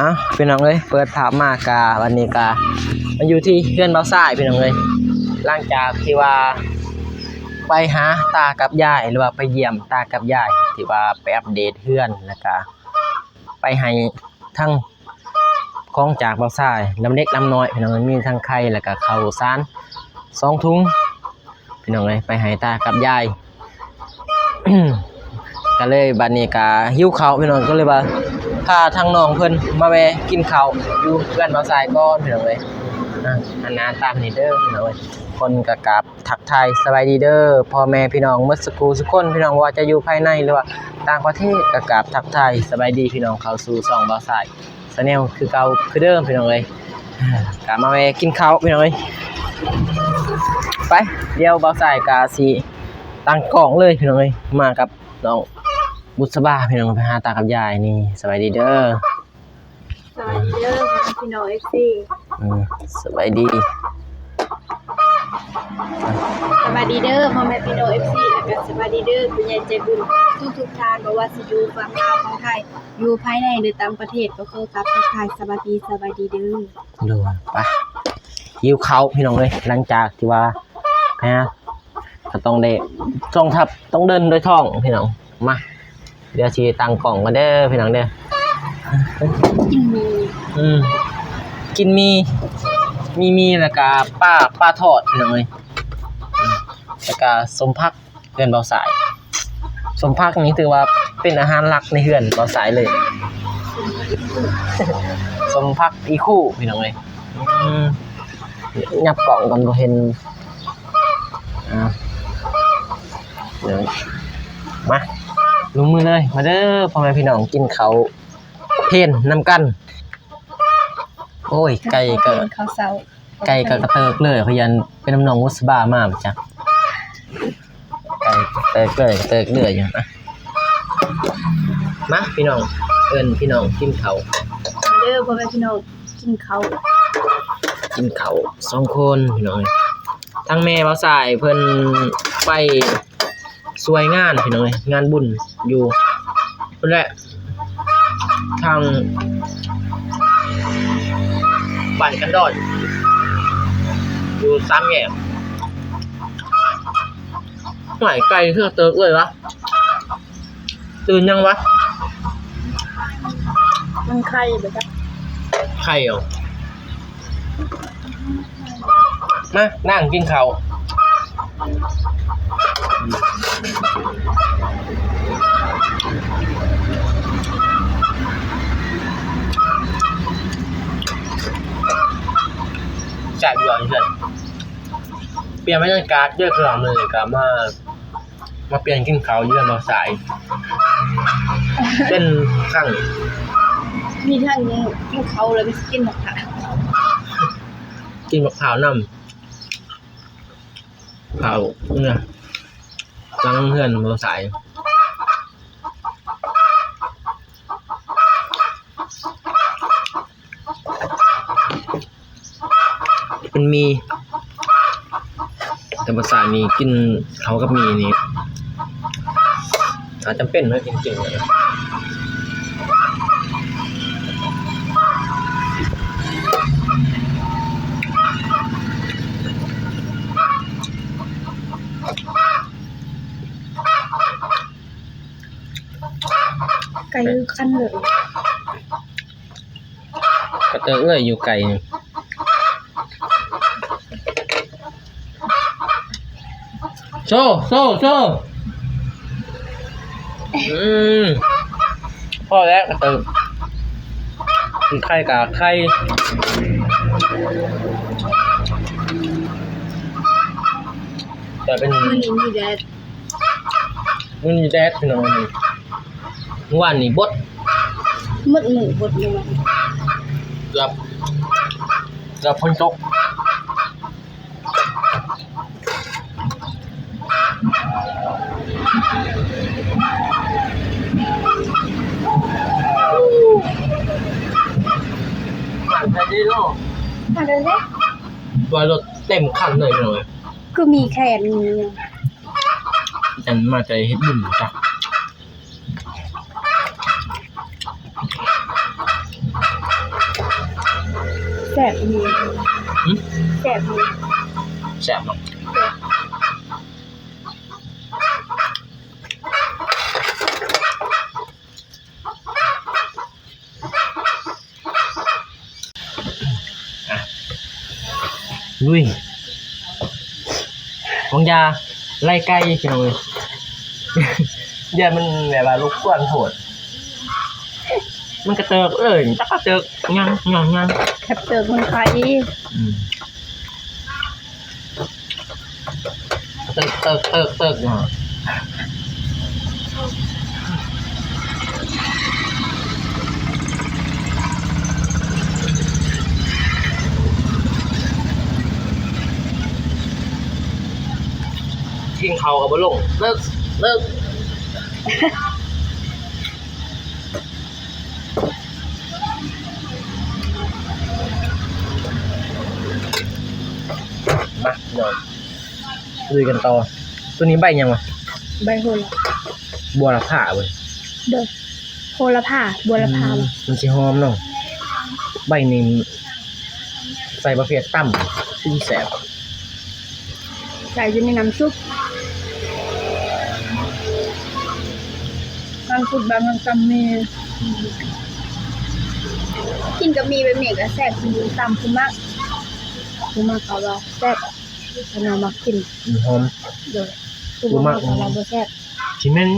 ເອົ້າ ພີ່ນ້ອງເອີຍ ເປີດພາບມາກະ ວັນນີ້ກະມາຢູ່ທີ່ເຮືອນບ່າວຊາຍ ພີ່ນ້ອງເອີຍ. ຫຼັງຈາກທີ່ວ່າໄປຫາຕາກັບຍາຍ ຫຼືວ່າໄປຢ້ຽມຕາກັບຍາຍ ທີ່ວ່າໄປອັບເດດເຮືອນ ແລ້ວກະໄປໃຫ້ທັງ ຂອງຈາກບ່າວຊາຍ ລຳເລັກລຳນ້ອຍ ພີ່ນ້ອງເອີຍ ມີທັງໄຂ່ ແລ້ວກະເຂົ້າສານສອງຖົງ ພີ່ນ້ອງເອີຍ ໄປໃຫ້ຕາກັບຍາຍ. ກະເລີຍບັດນີ້ກະຫິວເຂົ້າ ພີ່ນ້ອງ ກະເລີຍວ່າພາທາງນ້ອງເພິ່ນມາແວ່ກິນເຂົ້າຢູ່ເຮືອນບ່າວຊາຍກ່ອນ ພີ່ນ້ອງເອີຍ. ອາ ອັນໜ້າຕານີ້ເດີ ພີ່ນ້ອງເອີຍ ຄົນກະກາບ ທັກທາຍສະບາຍດີເດີ ພໍ່ແມ່ພີ່ນ້ອງໝົດສຸຂູສຸຄົນ ພີ່ນ້ອງບໍ່ວ່າຈະຢູ່ພາຍໃນ ຫຼືວ່າຕ່າງປະເທດ ກະກາບທັກທາຍສະບາຍດີພີ່ນ້ອງ ເຂົ້າສູ່ຊ່ອງບ່າວຊາຍແຊນແນວຄືເກົ່າຄືເດີມ ພີ່ນ້ອງເອີຍ. ກະມາແວ່ກິນເຂົ້າ ພີ່ນ້ອງເອີຍ. ໄປ ດຽວບ່າວຊາຍກະຊິຕັ້ງກ້ອງເລີຍ ພີ່ນ້ອງເອີຍ. ມາກັບນ້ອງບຸດສະບາ ພີ່ນ້ອງ ໄປຫາຕາກັບຍາຍນີ້. ສະບາຍດີເດີ. ສະບາຍດີເດີພໍ່ແມ່ພີ່ນ້ອງເອັຟຊີ. ອືມ ສະບາຍດີ ສະບາຍດີເດີພໍ່ແມ່ພີ່ນ້ອງເອັຟຊີ ແລ້ວກະສະບາຍດີເດີຜູ້ໃຫຍ່ໃຈບຸນທຸກໆທ່ານ ບໍ່ວ່າຊິຢູ່ຝັ່ງລາວ ຝັ່ງໄທ ຢູ່ພາຍໃນ ຫຼື ຕ່າງປະເທດ ກໍຂໍກັບທັກທາຍສະບາຍດີ ສະບາຍດີເດີ. ໂດຍ ໄປ ຫິວເຂົ້າ ພີ່ນ້ອງເອີຍ. ຫຼັງຈາກທີ່ວ່າ ຮະ ກໍຕ້ອງໄດ້ ກອງທັບຕ້ອງເດີນດ້ວຍທ້ອງ ພີ່ນ້ອງ. ມາ ດຽວຊິຕັ້ງກ້ອງກ່ອນເດີພີ່ນ້ອງເດີ. ກິນໝີ່ ອືມ ກິນໝີ່ ມີໝີ່ ແລ້ວກະປາ ປາທອດ ພີ່ນ້ອງເອີຍ. ແລ້ວກະສົມຜັກເຮືອນບ່າວສາຍ. ສົມຜັກນີ້ຖືວ່າເປັນອາຫານຫຼັກໃນເຮືອນບ່າວສາຍເລີຍ. ສົມຜັກອີຄູ່ ພີ່ນ້ອງເອີຍ. ອືມ ຫຍັບກ້ອງກ່ອນ ບໍ່ເຫັນ. ອ່າ ມາ ລົງມືເລີຍ. ມາເດີພໍ່ແມ່ພີ່ນ້ອງ ກິນເຂົ້າເພນນຳກັນ. ໂອ້ຍ ໄກ່ກໍ ເຂົ້າເຊົ້າ ໄກ່ກໍກະເຕີກເລື້ອຍ ພະຍານເປັນນ້ຳນ້ອງບຸດສະບາມາບໍ່ຈັກ. ໄກ່ກະເຕີກເລື້ອຍ ກະເຕີກເລື້ອຍຢູ່. ມາ ພີ່ນ້ອງ ເອີ້ນພີ່ນ້ອງກິນເຂົ້າ. ມາເດີພໍ່ແມ່ພີ່ນ້ອງ ກິນເຂົ້າ ກິນເຂົ້າສອງຄົນ ພີ່ນ້ອງ. ທາງແມ່ບ່າວສາຍເພິ່ນໄປຊ່ວຍງານ ພີ່ນ້ອງເອີຍ ງານບຸນຢູ່ພຸ້ນແຫຼະ ທາງບ້ານກັນດອນ ຢູ່ສາມແຍກ. ຫວາຍ ໄກ່ຄືເຕີກເລີຍວະ. ຕື່ນຍັງວະ? ມັນໄຂ່ບໍ່ຈັກ ໄຂ່ເອົາ. ມາ ນັ່ງກິນເຂົ້າ. ແຊບຢູ່ເພື່ອນ. ປ່ຽນບັນຍາກາດເດີ ຄືວ່າມື້ນີ້ກໍມາ ມາປ່ຽນກິນເຂົ້າຢູ່ເຮືອນບ່າວສາຍ ເປັນຄັ້ງ ມີທັງກິນເຂົ້າ ແລ້ວກໍກິນໝາກພ້າວ ກິນໝາກພ້າວນຳ. ເຂົ້າເຮືອນ ຫຼັງເຮືອນບ່າວສາຍ. ເປັນໝີ່ ແຕ່ພາສາໝີ່ ກິນເຂົ້າກັບໝີ່ນີ້ ອາດຈຳເປັນເນາະ ກິນເກັ່ງ. ໄກ່ຄັນເລີຍ. ກະເຕີກເລີຍຢູ່ໄກນີ້. ໂຊ ໂຊ ໂຊ. ອືມ ພໍແລ້ວກະເຕີກ. ກິນໄຂ່ກະໄຂ່. ແຕ່ເປັນ ມື້ນີ້ມີແດດ. ມື້ນີ້ແດດ ພີ່ນ້ອງ. ມື້ວານນີ້ບົດ ໝົດມື້ບົດເລີຍ. ເກືອບ ເກືອບຝົນຕົກ. ມາໄດ້ເນາະ ມາໄດ້ເນາະ. ວ່າລົດເຕັມຄັນເລີຍ ພີ່ນ້ອງ. ຄືມີແຂນມີຫຍັງ ອັນມາແຕ່ເຮັດບຸນຈັກ. ບອີ່ຫຼີ. ຫືມ? ແຊບອີ່ຫຼີ. ແຊບເນາະ. ແຊບ. ລຸຍ. ຫວັງຢ່າໄລ່ໄກ່ ພີ່ນ້ອງເອີຍ. ຢ້ານມັນແບບວ່າລົບກວນໂພດ. ມັນກະເຕີກເອີຍ ຈັກກະເຕີກຫຍັງ ຫຍັງ ຫຍັງ. ກະເຕີກມັນໄຂ່. ອືມ. ເຕີກ ເຕີກ ເຕີກ ເຕີກຢູ່ຫັ້ນ. ກິນເຂົ້າກະບໍ່ລົງ ເຕີກ ເຕີກ. ມາ ພີ່ນ້ອງ ລຸຍກັນຕໍ່. ໂຕນີ້ໃບຫຍັງຫວະ? ໃບໂຫລະ ບົວລະພາເວີຍ. ໂດຍ ໂຫລະພາ ບົວລະພາ. ອືມ ມັນຊິຫອມເນາະ. ໃບນີ້ ໃສ່ປະເພດຕຳ ຄືຊິແຊບ. ໃສ່ຢູ່ໃນນ້ຳຊຸບ ບາງຊຸບບາງ ນ້ຳຕຳໝີ່. ອືມ ກິນກັບໝີ່ແບບນີ້ກະແຊບ ຄືຕຳ ຜູ້ມັກ ຜູ້ມັກກະວ່າແຊບ ຂະນ້ອຍມັກກິນ. ອືມ ຫອມ. ໂດຍ ຜູ້ບໍ່ມັກກະວ່າບໍ່ແຊບ ຊິເໝັນ.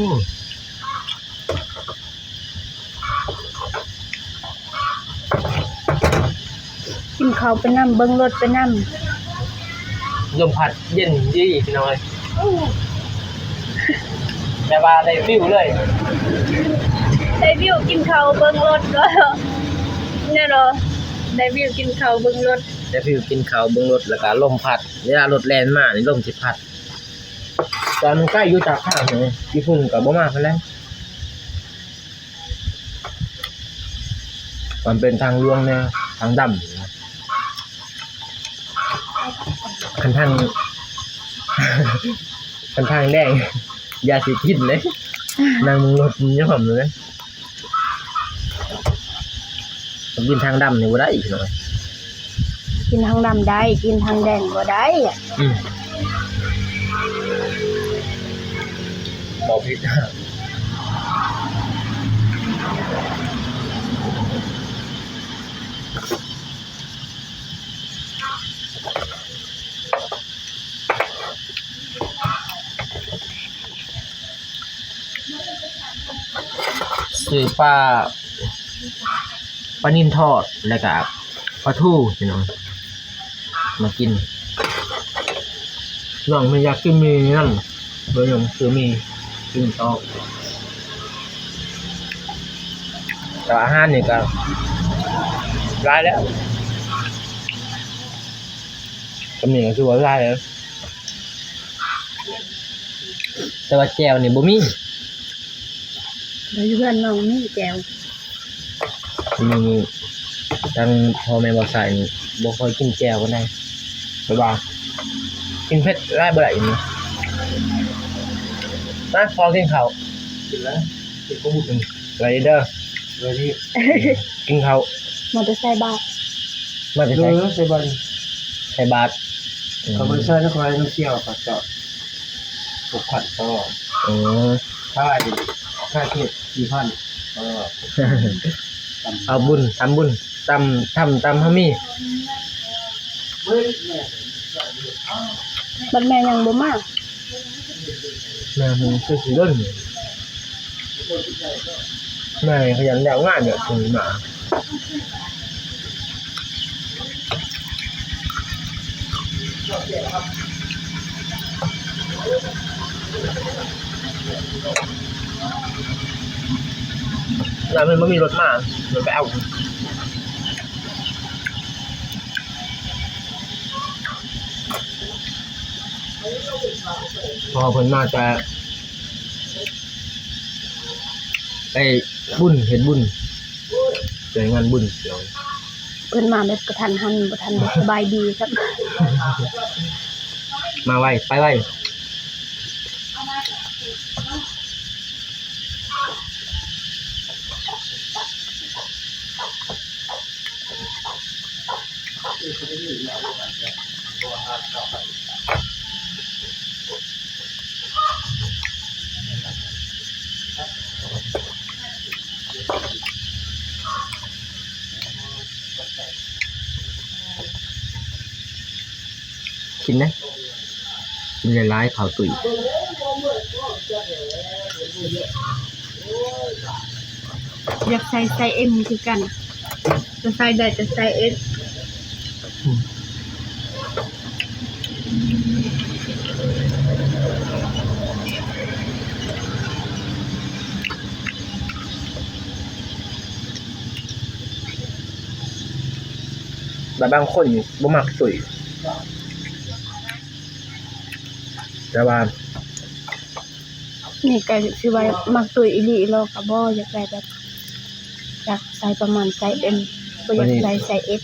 ກິນເຂົ້າໄປນຳ ເບິ່ງລົດໄປນຳ. ລົມພັດເຢັນດີພີ່ນ້ອງເອີຍ. ແບບວ່າໄດ້ວິວເລີຍ ໄດ້ວິວກິນເຂົ້າເບິ່ງລົດ ແມ່ນບໍ່? ໄດ້ວິວກິນເຂົ້າເບິ່ງລົດ ໄດ້ວິວກິນເຂົ້າເບິ່ງລົດ ແລ້ວກະລົມພັດ ເວລາລົດແລ່ນມານີ້ລົມຊິພັດ. ແຕ່ມັນໃກ້ຢູ່ຈາກທາງນີ້ ຂີ້ຝຸ່ນກະບໍ່ມາປານໃດ. ມັນເປັນທາງຫຼວງແນວ ທາງດຳ. ຄັນທາງ ຄັນທາງແດງ ຢ່າຊິກິນເດ້ ນັ່ງລົດຍັງຫອມເລີຍ. ກິນທາງດຳນີ້ບໍ່ໄດ້ພີ່ນ້ອງ. ກິນທາງດຳໄດ້ ກິນທາງແດງບໍ່ໄດ້. ອືມ ເວົ້າຜິດ. ຊື້ປາ ປານິນທອດ ແລ້ວກະປາທູພີ່ນ້ອງ ມາກິນ. ນ້ອງເພິ່ນຢາກກິນໝີ່ນຳ ເພິ່ນຍັງຊື້ໝີ່ກິນຕໍ່. ແຕ່ວ່າອາຫານນີ້ກະຫຼາຍແລ້ວ ກະມີກະຖືວ່າຫຼາຍແລ້ວ. ແຕ່ວ່າແຈ່ວນີ້ບໍ່ມີ. ແລ້ວຢູ່ເຮືອນນ້ອງມີແຈ່ວ? ນີ້ ທາງພໍ່ແມ່ບ່າວຊາຍນີ້ບໍ່ຄ່ອຍກິນແຈ່ວປານໃດ ແບບວ່າກິນເຜັດຫຼາຍບໍ່ໄດ້ນີ້. ມາ ພໍກິນເຂົ້າ ກິນແລ້ວ ກິນຂອງບຸນ. ອືມ ໄວ້ເດີ ໄວ້ດີ ກິນເຂົ້າ. ມາແຕ່ໃສ່ບາດ? ມາແຕ່ໃສ? ເອີ ໃສ່ບາດ ໃສ່ບາດ. ອືມ ເຂົາບໍ່ໄດ້ໃສ່ນະ ເຂົາໃຫ້ນ້ຳຂຽວ ເຂົາເຈາະ ຫົກພັນຕໍ່. ເອີ ຖ້າ ຖ້າເຂດສີ່ພັນ. ເອີ ເອົາບຸນ ທຳບຸນ ຕຳ ທຳ ຕຳຫາມີ. ບັດແມ່ຍັງບໍ່ມາ. ແມ່ຫື ຄືຊິດົນ ແມ່ຂະຫຍັນແລ້ວງານແບບນີ້ມາ. ແລ້ວມັນບໍ່ມີລົດມາ ມັນໄປເອົາ. ພໍເພິ່ນມາຈະໄປບຸນ ເຮັດບຸນ ໄປງານບຸນ. ເພິ່ນມາແບບກະທັນຫັນ ບໍ່ທັນໄດ້ສະບາຍດີຊ້ຳ. ມາໄວ ໄປໄວ. ແ ກິນເດ້ ກິນຫຼາຍໆ ເຂົ້າຕຸ້ຍ. ຢາກໃສ່ໄຊເອັມຄືກັນ ຈະໃສ່ໄດ້ແຕ່ໄຊເອັມ. ແຕ່ບາງຄົນນີ້ບໍ່ມັກຕຸ້ຍ ແຕ່ວ່າ ນີ້ກໍຊິວ່າມັກຕຸ້ຍອີ່ຫຼີອີ່ຫຼໍກໍບໍ່ ຢາກໄດ້ແບບ ຢາກໃສ່ປະມານໄຊເອັມ ບໍ່ຢາກໃສ່ໄຊເອັສ.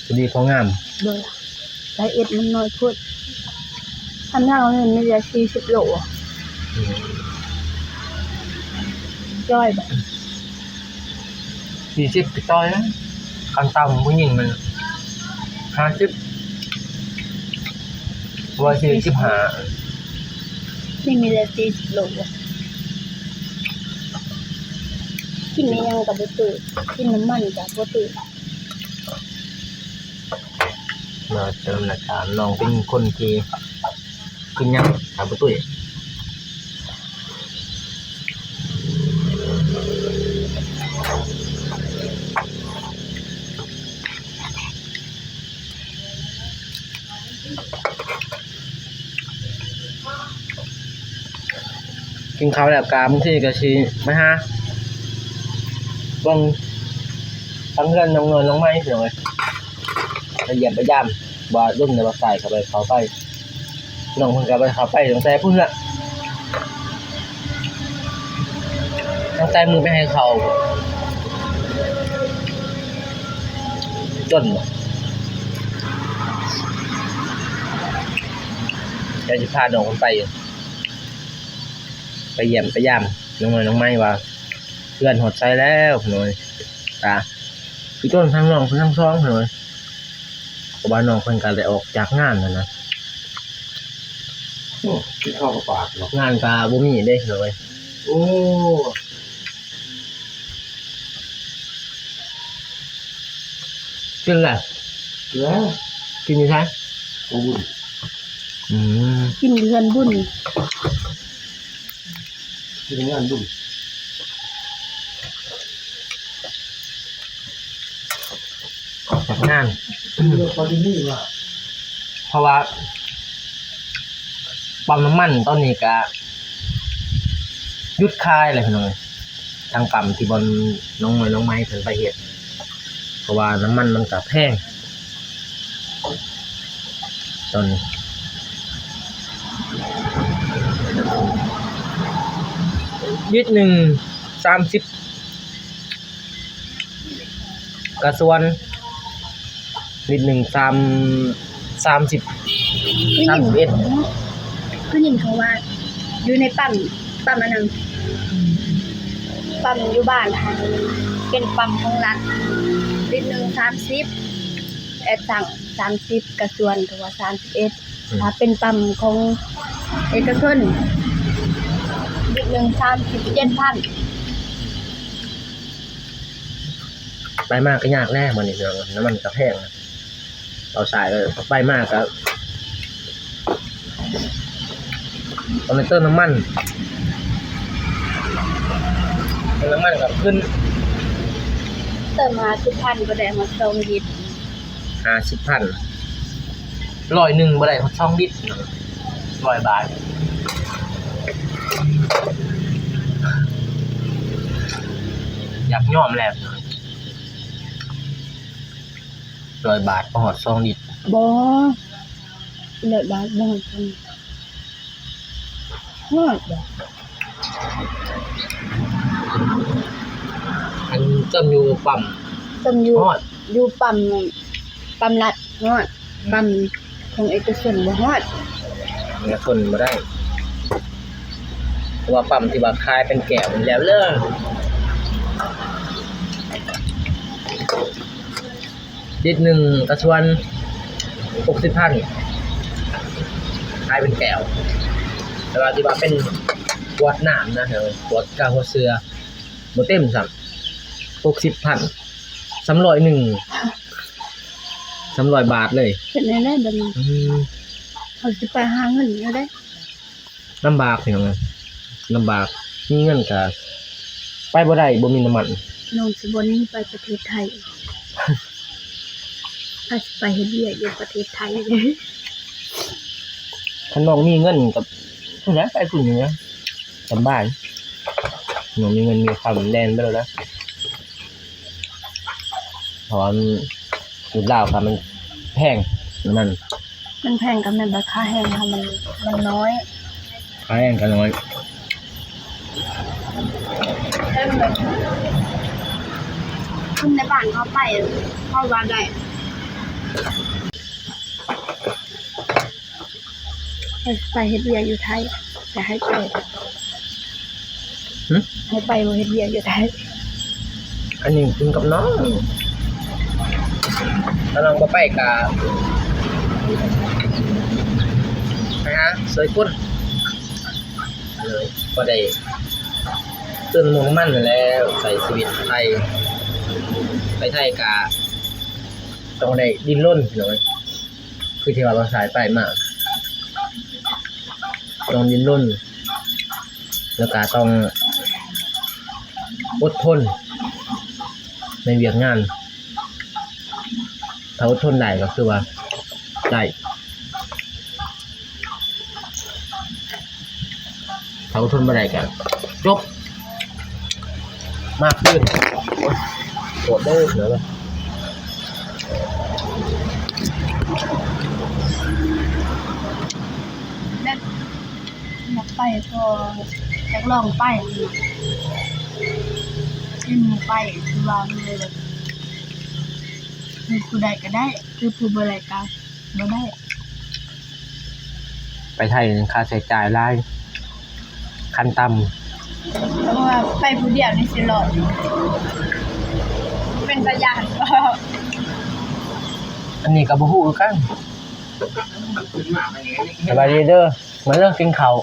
ພໍດີພໍງາມ. ໂດຍ ໄຊເອັສມັນນ້ອຍໂພດ. ຄັນເຮົານີ້ມີແຕ່ສີ່ສິບໂລ. ອືມ ຈ້ອຍບໍ່? ສີ່ສິບກໍຈ່ອຍນະ ຂັ້ນຕ່ຳຜູ້ຍິງມັນຫ້າສິບ ວ່າສີ່ສິບຫ້າ ນີ້ມີແຕ່ສີ່ສິບໂລ. ກິນອີ່ຫຍັງກໍບໍ່ຕຸ້ຍ ກິນນ້ຳມັນກໍບໍ່ຕຸ້ຍ. ມາເຕີມລາຍການ ນ້ອງເປັນຄົນທີ່ກິນຫຍັງກໍບໍ່ຕຸ້ຍ. ກິນເຂົ້າແລ້ວກະບາງທີກະຊິໄປຫາເບິ່ງທາງເຮືອນນ້ອງນ້ອຍນ້ອງໃໝ່ ພີ່ນ້ອງເອີຍ ໄປຢ້ຽມໄປຢາມ ວ່າດົນແລ້ວບໍ່ໄດ້ເຂົ້າໄປ ເຂົ້າໄປ ນ້ອງເພິ່ນກໍບໍ່ໄດ້ເຂົ້າໄປຕັ້ງແຕ່ພຸ້ນລະ ຕັ້ງແຕ່ມື້ໄປໃຫ້ເຂົ້າ ດົນ ດຽວຊິພານ້ອງເພິ່ນໄປ ໄປຢ້ຽມໄປຢາມນ້ອງນ້ອຍນ້ອງໃໝ່ວ່າເຮືອນຮອດໃສແລ້ວ ພີ່ນ້ອງເອີຍ ກະຄືຕົ້ນທາງນ້ອງເພິ່ນທັງສອງ ພີ່ນ້ອງເອີຍ ເພາະວ່ານ້ອງເພິ່ນກໍໄດ້ອອກຈາກງານຫັ້ນນະ ໂອ້ ກິນເຂົ້າກັບປາກເນາະ ງານກໍບໍ່ມີເດ້ ພີ່ນ້ອງເອີຍ ໂອ້. ກິນແລ້ວ ກິນແລ້ວ ກິນຢູ່ໃສ? ໂອ້ ບຸນ ອືມ ກິນຢູ່ເຮືອນບຸນ ກິນງານບຸນ ອອກຈາກງານ ເພາະວ່າປ້ຳນ້ຳມັນຕອນນີ້ກະ ຢຸດຂາຍແລ້ວພີ່ນ້ອງເອີຍ ທາງປ້ຳທີ່ບ່ອນນ້ອງນ້ອຍນ້ອງໃໝ່ເພິ່ນໄປເຮັດ ເພາະວ່ານ້ຳມັນມັນກະແພງ ຕອນນີ້ ລິດໜຶ່ງສາມສິບ ກະສ່ວນ ລິດໜຶ່ງສາມ ສາມສິບ ສາມສິບເອັດ ຄືຍິນເຂົາວ່າຢູ່ໃນປ້ຳ ປ້ຳອັນນັ້ນ ປ້ຳຢູ່ບ້ານຫັ້ນ ເປັນປ້ຳຂອງລັດ ລິດໜຶ່ງສາມສິບ ແອັດສັງສາມສິບ ກະສ່ວນ ເຂົາວ່າສາມສິບເອັດ ອືມ ຖ້າເປັນປ້ຳຂອງເອກະຊົນ ລິດໜຶ່ງສາມສິບເຈັດພັນ. ໄປມາກໍຍາກແລ້ວ ມື້ນີ້ເນາະ ນ້ຳມັນກໍແພງ ເອົາສາຍ ໄປມາກໍຕ້ອງໄດ້ເຕີມນ້ຳມັນ ເຕີມນ້ຳມັນກໍຂຶ້ນ ເຕີມຫ້າສິບພັນ ບໍ່ໄດ້ຮອດສອງລິດ ຫ້າສິບພັນ ຮ້ອຍໜຶ່ງບໍ່ໄດ້ຮອດສອງລິດ ຮ້ອຍບາດ ຢາກຍອມແລ້ວ ຮ້ອຍບາດບໍ່ຮອດສອງລິດ ບໍ່ ຮ້ອຍບາດບໍ່ຮອດສອງລິດ ຮອດບໍ່? ອັນເຕີມຢູ່ປ້ຳ ເຕີມຢູ່ ຮອດ ຢູ່ປ້ຳ ປ້ຳລັດຮອດ ອືມ ປ້ຳຂອງເອກະຊົນບໍ່ຮອດ ເອກະຊົນບໍ່ໄດ້ ເພາະວ່າປ້ຳທີ່ວ່າຂາຍເປັນແກ້ວນີ້ແລ້ວເລີຍ. ລິດໜຶ່ງກະຊວນຫົກສິບພັນ ຂາຍເປັນແກ້ວ. ແຕ່ວ່າທີ່ວ່າເປັນຂວດນ້ຳນະ ຂວດກາຫົວເສືອ ບໍ່ເຕັມຊ້ຳ ຫົກສິບພັນ ສາມຮ້ອຍໜຶ່ງ ສາມຮ້ອຍບາດເລີຍ. ເຮັດແນວໃດບັດນີ້? ອືມ ເຮົາຊິໄປຫາເງິນແນວໃດ? ລຳບາກພີ່ນ້ອງເອີຍ ລຳບາກ ມີເງິນກະໄປບໍ່ໄດ້ ບໍ່ມີນ້ຳມັນ. ນ້ອງຊິບໍ່ໜີໄປປະເທດໄທ ອາດຊິໄປເຮັດວຽກຢູ່ປະເທດໄທ. ຄັນນ້ອງມີເງິນກະ ພຸ້ນແຫຼະ ໄປພຸ້ນນີ້ນະ ສະບາຍ. ນ້ອງມີເງິນມີຄຳ ແລ່ນໄປໂລດນະ ເພາະວ່າຢູ່ລາວກະມັນແພງ ນ້ຳມັນ ມັນແພງກະແມ່ນ ແຕ່ຄ່າແຮງເຮົາມັນ ມັນນ້ອຍ ຄ່າແຮງກະນ້ອຍ. ຄົນໃນບ້ານເຮົາໄປ ເຮົາວ່າໄດ້ ໄປເຮັດວຽກຢູ່ໄທ ຈະໃຫ້ໄປ ຫຶ? ໃຫ້ໄປບໍ່ເຮັດວຽກຢູ່ໄທ. ອັນນີ້ຂຶ້ນກັບນ້ອງ ຖ້ານ້ອງບໍ່ໄປກະໄປຫາຊ່ວຍຄົນ ເອີ ພໍໄດ້ເຕີມນ້ຳມັນຫັ້ນແຫຼະ ໃຊ້ຊີວິດໄທ ໄປໄທກະຕ້ອງໄດ້ດີ້ນລົນ ພີ່ນ້ອງເອີຍ. ຄືທີ່ວ່າບ່າວຊາຍໄປມາ ຕ້ອງດີ້ນລົນ ແລ້ວກະຕ້ອງອົດທົນໃນວຽກງານ. ຖ້າອົດທົນໄດ້ກະຄືວ່າໄດ້ ຖ້າອົດທົນບໍ່ໄດ້ກະຈົບ ມາຄືນ. ໂອ້ຍ ໂທດເດີ ເດີ. ແບບ ຢາກໄປ ກໍຢາກລອງໄປ ເຫັນໝູ່ໄປ ຄືວ່າມັນແບບ ຄືຜູ້ໃດກໍໄດ້ ຄືຜູ້ບໍ່ໄດ້ກໍບໍ່ໄດ້. ໄປໄທນີ້ຄ່າໃຊ້ຈ່າຍຫຼາຍ ຂັ້ນຕ່ຳ ເພາະວ່າໄປຜູ້ດຽວນີ້ຊິລອດ ເປັນຕາຢ້ານບໍ່? ອັນນີ້ກໍບໍ່ຮູ້ຄືກັນ. ສະບາຍດີເດີ ມາເດີກິນເຂົ້າ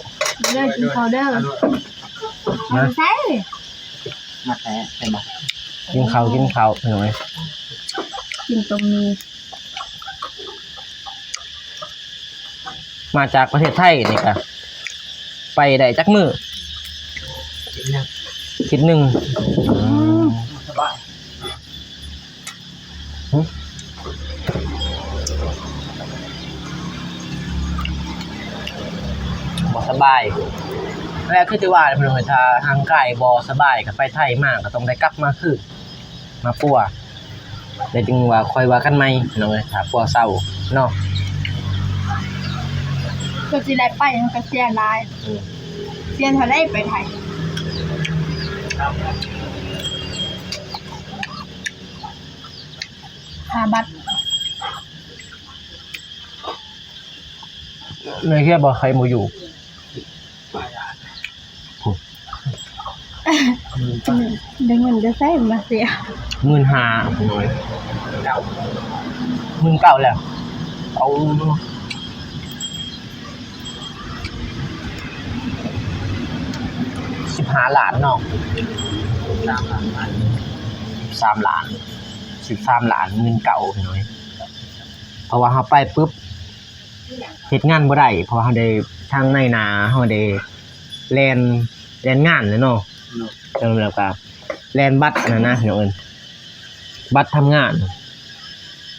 ເດີກິນເຂົ້າເດີ. ມາໃສ? ມາແທ້ ໃຊ່ບໍ່? ກິນເຂົ້າ ກິນເຂົ້າ ພີ່ນ້ອງເອີຍ ກິນຕົ້ມໝີ່. ມາຈາກປະເທດໄທນີ້ກະ ໄປໄດ້ຈັກມື້? ອືມ ສະບາຍ. ຫຶ? ບໍ່ສະບາຍ ແລະ ຄືທີ່ວ່າແຫຼະພີ່ນ້ອງເອີຍ ຖ້າຮ່າງກາຍບໍ່ສະບາຍ ກໍໄປໄທມາກໍຕ້ອງໄດ້ກັບມາຄືນ ມາປົວ ແລ້ວຈຶ່ງວ່າຄ່ອຍວ່າກັນໃໝ່ພີ່ນ້ອງເອີຍ ຖ້າປົວເຊົາເນາະ. ກໍຊິໄດ້ໄປ ມັນກໍເສຍຫຼາຍ. ອືມ ເສຍເທົ່າໃດໄປໄທ? ຄ່າບັດ ແມ່ເຮັດບໍ່ ໃຄບໍ່ຢູ່. ໄດ້ເງິນຈາກໃສມາເສຍ? ໝື່ນຫ້າ ໜ້ອຍ ເກົ້າ ໝື່ນເກົ້າແລ້ວ ເອົາ ສິບຫ້າລ້ານເນາະ ສາມລ້ານ ສາມລ້ານ ສິບສາມລ້ານ ໝື່ນເກົ້າ ໜ້ອຍ. ເພາະວ່າເຮົາໄປປຶບ ເຮັດງານບໍ່ໄດ້ ເພາະວ່າເຮົາໄດ້ ທາງນາຍໜ້າເຮົາໄດ້ແລ່ນ ແລ່ນງານແຫຼະເນາະ ເອີ ແລ້ວກະແລ່ນບັດຫັ້ນນະ ພີ່ນ້ອງເອີຍ ບັດທຳງານ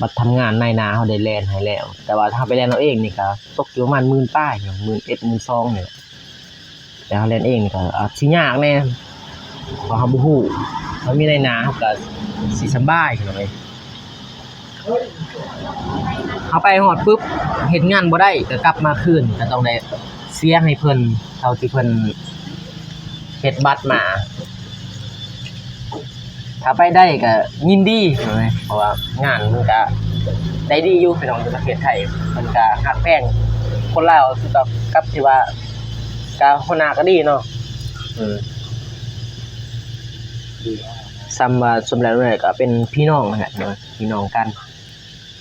ບັດທຳງານນາຍໜ້າເຮົາໄດ້ແລ່ນໃຫ້ແລ້ວ ແຕ່ວ່າຖ້າເຮົາໄປແລ່ນເອົາເອງນີ້ກະຕົກຢູ່ປະມານໝື່ນປາຍ ໝື່ນເອັດ ໝື່ນສອງນີ້ແຫຼະ. ແຕ່ເຮົາແລ່ນເອງນີ້ກໍອາດຊິຍາກແດ່ ເພາະເຮົາບໍ່ຮູ້ ເຮົາມີນາຍໜ້າເຮົາກໍຊິສະບາຍ ພີ່ນ້ອງເອີຍ. ເຮົາໄປຮອດປຶບ ເຮັດງານບໍ່ໄດ້ ກໍກັບມາຄືນ ກໍຕ້ອງໄດ້ເສຍໃຫ້ເພິ່ນ ເທົ່າທີ່ເພິ່ນເຮັດບັດມາ. ຖ້າໄປໄດ້ກໍຍິນດີ ເພາະວ່າງານມັນກໍໄດ້ດີຢູ່ ພີ່ນ້ອງ ຢູ່ປະເທດໄທ ເພິ່ນກໍຮັກແພງຄົນລາວ ຄືກັບ ກັບທີ່ວ່າ ກໍຫົວໜ້າກໍດີເນາະ ເອີ ສ່ຳວ່າ ສ່ວນຫຼາຍກໍເປັນພີ່ນ້ອງຫັ້ນແຫຼະ ພີ່ນ້ອງກັນ.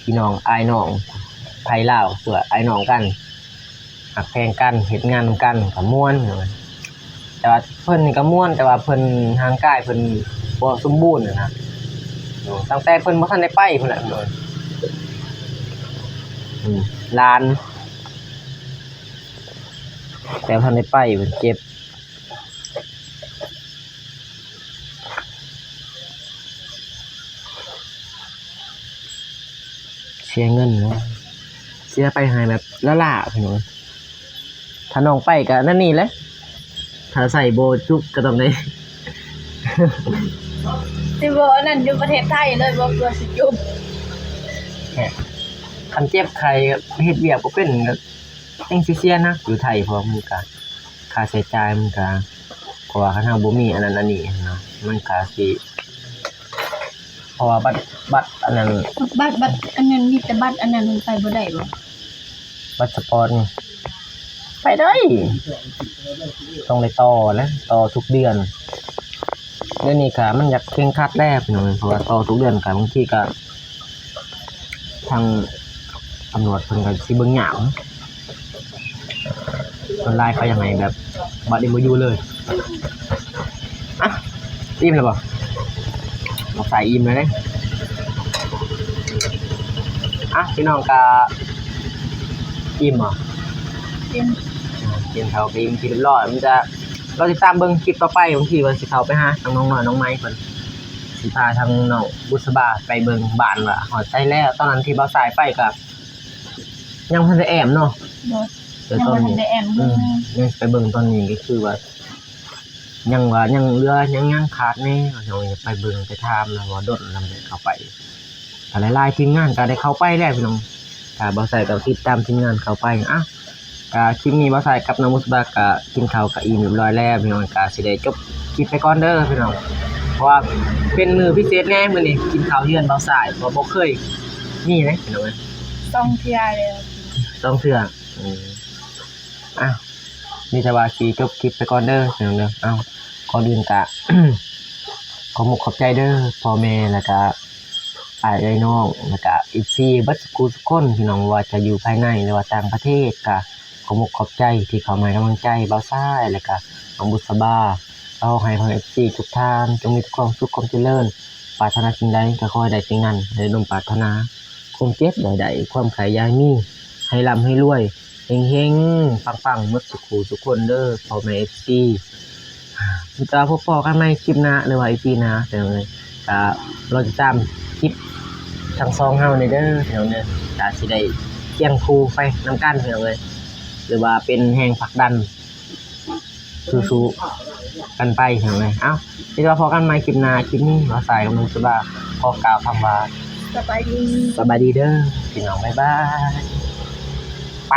ພີ່ນ້ອງອ້າຍນ້ອງ ໄທລາວ ເພື່ອອ້າຍນ້ອງກັນ ຮັກແພງກັນ ເຮັດງານນຳກັນກໍມ່ວນ. ແຕ່ວ່າເພິ່ນນີ້ກໍມ່ວນ ແຕ່ວ່າເພິ່ນຮ່າງກາຍເພິ່ນບໍ່ສົມບູນນະ ຕັ້ງແຕ່ເພິ່ນບໍ່ທັນໄດ້ໄປພຸ້ນແຫຼະ ອືມ ຫຼານ ແຕ່ບໍ່ທັນໄດ້ໄປ ເພິ່ນເຈັບ ເສຍເງິນເນາະ ເສຍໄປໃຫ້ແບບລ້າໆ ພີ່ນ້ອງ. ຖ້ານ້ອງໄປກໍນັ້ນນີ້ແຫຼະ ຖ້າໃຊ້ບໍ່ຈຸກກໍຕ້ອງໄດ້ ຊິບໍ່ອັນນັ້ນຢູ່ປະເທດໄທເລີຍບໍ່ ເພື່ອຊິຈຸກ. ແຮະ ຄັນເຈັບໄຂ້ເຮັດວຽກບໍ່ເປັນກໍຍັງຊິເສຍໜັກຢູ່ໄທ ເພາະວ່າມັນກະ ຄ່າໃຊ້ຈ່າຍມັນກະ ເພາະວ່າຄັນເຮົາບໍ່ມີອັນນັ້ນອັນນີ້ຫັ້ນນະ ມັນກະຊິ ເພາະວ່າບັດ ບັດອັນນັ້ນ ບັດ ບັດອັນນັ້ນ ມີແຕ່ບັດອັນນັ້ນ ມັນໄປບໍ່ໄດ້ບໍ່? ບັດສະປອດນີ້ ໄປໄດ້ ຕ້ອງໄດ້ຕໍ່ແຫຼະ ຕໍ່ທຸກເດືອນ. ດຽວນີ້ກະມັນຢາກເຄັ່ງຄັດແລ້ວ ພີ່ນ້ອງ ເພາະວ່າຕໍ່ທຸກເດືອນກະບາງທີກະ ທາງຕຳຫຼວດເພິ່ນກໍຊິເບິ່ງຍາກ ສ່ວນຫຼາຍເຂົາຢາກໃຫ້ແບບບັດເອັມໂອຢູເລີຍ. ອ່ະ ອີ່ມແລ້ວບໍ່? ບໍ່ໃສ່ອີ່ມແລ້ວເດ້. ອ່ະ ພີ່ນ້ອງກໍອີ່ມບໍ່? ກິນ ອ່າ ກິນເຂົ້າກໍອີ່ມ ກິນຮຽບຮ້ອຍ ມັນຈະ ລໍຕິດຕາມເບິ່ງຄລິບຕໍ່ໄປ ບາງທີວ່າຊິເຂົ້າໄປຫາທາງນ້ອງນ້ອຍນ້ອງໃໝ່ເພິ່ນ ຊິພາທາງນ້ອງບຸດສະບາໄປເບິ່ງບ້ານວ່າຮອດໃສແລ້ວ. ຕອນນັ້ນທີ່ບ່າວຊາຍໄປກໍຍັງບໍ່ທັນໄດ້ແອ້ມເນາະ ໂດຍ ແຕ່ຕອນນີ້ ຍັງບໍ່ທັນໄດ້ແອ້ມ ອືມ ເບິ່ງ ຍັງຊິໄປເບິ່ງ ຕອນນີ້ກໍຄືວ່າຍັງວ່າຍັງເຫຼືອ ຍັງ ຍັງຂາດແດ່ ເຮົາຢາກໄປເບິ່ງໄປຖາມນະ ວ່າດົນແລ້ວບໍ່ໄດ້ເຂົ້າໄປ. ກໍຫຼາຍໆທີມງານກໍໄດ້ເຂົ້າໄປແລ້ວພີ່ນ້ອງ ກໍບ່າວຊາຍກໍຕິດຕາມທີມງານເຂົ້າໄປ. ອ່ະ ກໍຄລິບນີ້ບ່າວຊາຍກັບນ້ອງບຸດສະບາກໍກິນເຂົ້າກໍອີ່ມຮຽບຮ້ອຍແລ້ວພີ່ນ້ອງ ກໍຊິໄດ້ຈົບຄລິບໄປກ່ອນເດີພີ່ນ້ອງ ເພາະວ່າເປັນມື້ພິເສດແດ່ມື້ນີ້ ກິນເຂົ້າເຮືອນບ່າວຊາຍ ເພາະບໍ່ເຄີຍມີເດ້ພີ່ນ້ອງເອີຍ ສອງເທື່ອແລ້ວ ສອງເທື່ອ. ອືມ ອ່ະ ມີແຕ່ວ່າຊິຈົບຄລິບໄປກ່ອນເດີພີ່ນ້ອງເດີ. ເອົ້າ ກ່ອນອື່ນກະ ຂອບມຸກຂອບໃຈເດີພໍ່ແມ່ ແລ້ວກະອ້າຍເອື້ອຍນ້ອງ ແລ້ວກະເອັຟຊີເບິດສູ່ຜູ້ສູ່ຄົນພີ່ນ້ອງ ບໍ່ວ່າຈະຢູ່ພາຍໃນ ຫຼືວ່າຕ່າງປະເທດ ກະຂອບມຸກຂອບໃຈທີ່ເຂົ້າມາໃຫ້ກຳລັງໃຈບ່າວຊາຍ ແລ້ວກະນ້ອງບຸດສະບາ. ຂໍໃຫ້ພວກເອັຟຊີທຸກທ່ານຈົ່ງມີແຕ່ຄວາມສຸກຄວາມຈະເລີນ ປາດຖະໜາສິ່ງໃດກໍຂໍໃຫ້ໄດ້ສິ່ງນັ້ນ ໃຫ້ໄດ້ສົມປາດຖະໜາ. ຄວາມເຈັບຢ່າໃຫ້ໄດ້ ຄວາມໄຂ້ຢ່າໃຫ້ມີ ໃຫ້ລ່ຳໃຫ້ລວຍ ເຮັງໆ ປັງໆ ໝົດສູ່ຜູ້ສູ່ຄົນເດີພໍ່ແມ່ເອັຟຊີ. ມີແຕ່ວ່າພົບພໍ້ກັນໃໝ່ຄລິບໜ້າ ຫຼືວ່າອີພີໜ້າພີ່ນ້ອງເອີຍ ກໍລໍຕິດຕາມຄລິບທັງຊ່ອງເຮົານີ້ເດີພີ່ນ້ອງເດີ ກໍຊິໄດ້ຄຽງຄູ່ໄປນຳກັນພີ່ນ້ອງເອີຍ ຫຼືວ່າເປັນແຮງຜັກດັນ ສູ້ໆກັນໄປພີ່ນ້ອງເອີຍ. ເອົ້າ ມີແຕ່ວ່າພໍ້ກັນໃໝ່ຄລິບໜ້າ ຄລິບນີ້ບ່າວຊາຍກັບນ້ອງສະບາ ຂໍກ່າວຄຳວ່າ ສະບາຍດີ ສະບາຍດີເດີພີ່ນ້ອງ ບາຍບາຍ ໄປ.